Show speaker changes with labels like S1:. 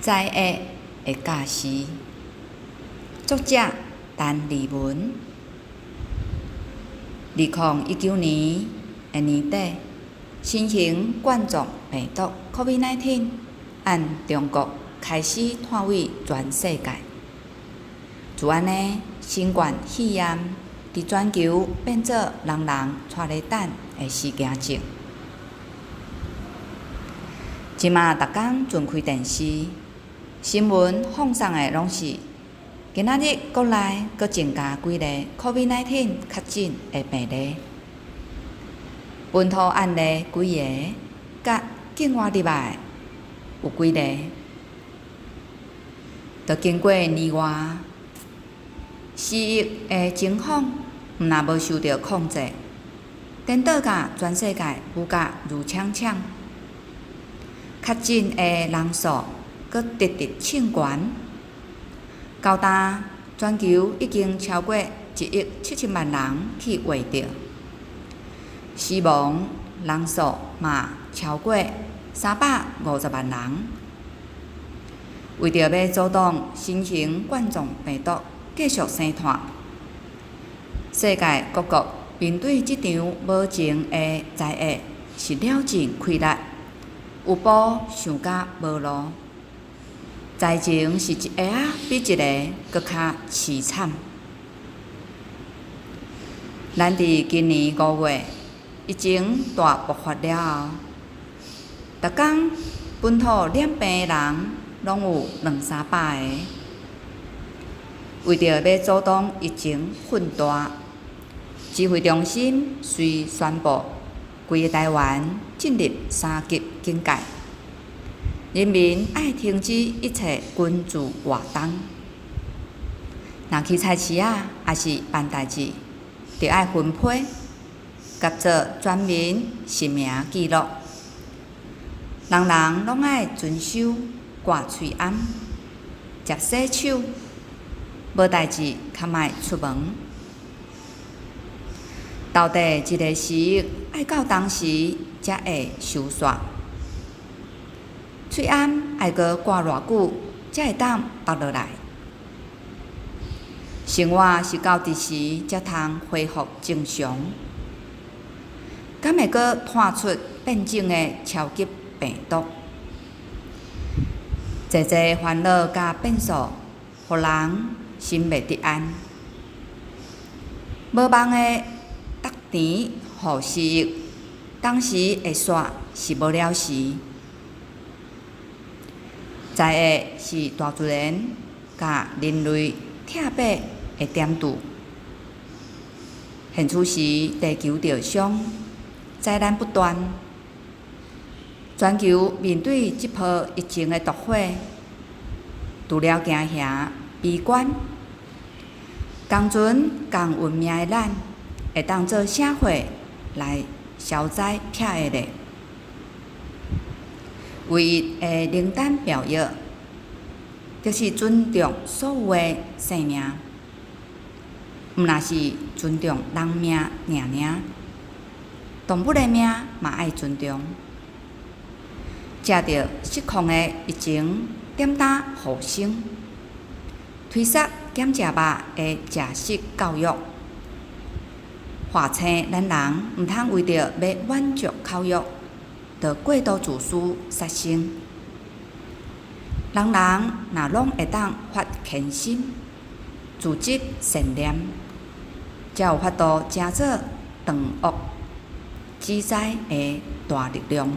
S1: 災厄的教示，作者陳利文。2019年的年底，新型冠狀病毒 COVID-19 按中國開始傳位全世界。就按呢，新冠肺炎佇全球變做人人帶咧等的事件症。這馬逐工轉開電視，新聞放送的攏是今仔日國內閣增加幾例 COVID-19 確診的病例，本土案例幾个，佮境外入來有幾例。著經過年外，死疫的情況毋若無受著控制，顛倒共全世界物價愈搶搶，確診的人數閣直直衝懸，到今全球已經超過1億7千萬人去患著，死亡人數嘛超過350萬人。為著欲阻擋新型冠狀病毒繼續生湠，世界各國面對這場無情的災厄是了盡氣力，有步想甲無路。災情是一个仔比一个閣較悽慘。咱佇今年5月疫情大爆發了後，逐工本土染病的人攏有兩三百个。為著欲阻擋疫情噴大，指揮中心遂宣布，規個台灣進入三級警戒，人民愛停止一切群聚活動。若去菜市仔，抑是辦代誌，著愛分批，佮做全民實名記錄，人人攏愛遵守掛喙罨、捷洗手，無代誌較莫出門。到底這个時疫愛到當時才會收煞？喙罨愛閣掛偌久才會當縛落來？生活是到佇時才通恢復正常？敢會閣湠出變種的超級病毒？濟濟煩惱佮變數，予人心袂得安。無望的觸甜予時疫，當時會煞是無了時。災厄是大自然共人類拆爬的點拄。現此時地球著傷，災難不斷，全球面對這波疫情的毒火，除了驚嚇、悲觀，共存仝運命的咱，會當做啥貨來消災避厄咧？唯一的靈丹妙藥，就是尊重所有的生命，毋若是尊重人命爾爾，動物的命嘛愛尊重。藉著失控的疫情點焦呼聲，推捒減食肉的食食教育，劃清咱人毋通為著欲滿足口欲，就過度自私殺生。人人若攏會當發虔心、自執善念，才有法度成做斷惡止災的大力量。